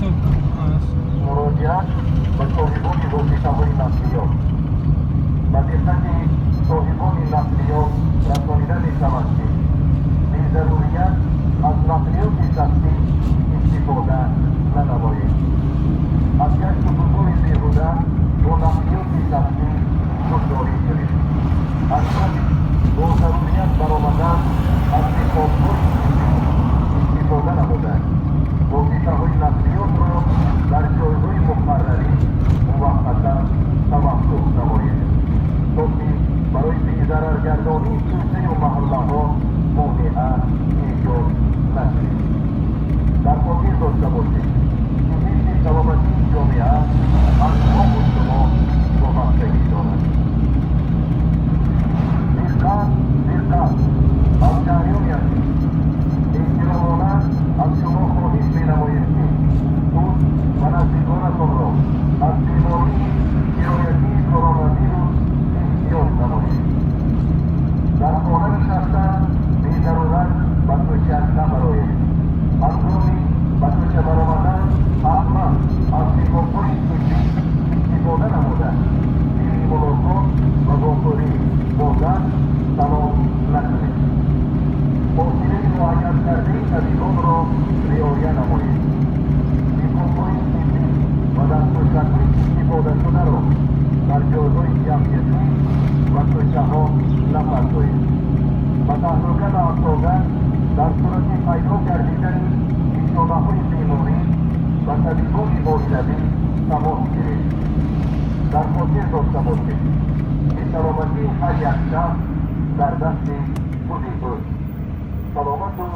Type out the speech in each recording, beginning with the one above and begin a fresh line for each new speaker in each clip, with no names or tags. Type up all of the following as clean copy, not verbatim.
суд аст.
Муроҷиат ба соҳибони воситаҳои нақлиёт. Ба диққати соҳибони нақлиёт расонида мешавад, ки безарурият аз нақлиёти шахсӣ истифода нанамоед. Аз гашту гузори беҳуда бо нақлиёти шахсӣ худдорӣ кунед. Ҳангоми бо зарурият баромадан аз ниқобҳои тиббӣ истифода намуда, воситаҳои нақлиётро дар ҷойҳои муқаррарӣ муваққатан таваққуф намоед, то ки барои безараргардонии кӯчаю маҳаллаҳо монеа эҷод накунед. Дар хотир дошта бошед, ки ҳифзи саломатии ҷомеа аз мову шумо вобастагӣ дорад. Диққат, диққат, ҳамшаҳриёни азиз! Эҳтиромона аз шумо хоҳиш менамоем, ки худ ва наздиконатонро аз бемории сироятии коронавирус эҳтиёт намоед. Дар хона нишаста, безарурат ба кӯча набароед. Ҳангоми ба кӯча баромадан ҳатман аз ниқобҳои тиббӣ истифода намуда, зимни мулоқот ва вохӯрӣ бо даст салом накунед. Фосилаи муайянкардаи табибонро риоя намоед. Ниқобҳои тиббӣ ва дастпӯшакҳои истифодашударо дар ҷойҳои ҷамъиятӣ ва кӯчаҳо напартоед. Ба таҳлука наафтода, дар сурати пайдо гардидани нишонаҳои беморӣ ба табибони оилавӣ тамос гиред. Дар хотир дошта бошед, ки саломатии ҳар як шахс дар дасти худи ӯст. Саломату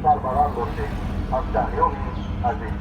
сарбаланд бошед, ҳамшаҳриёни азиз.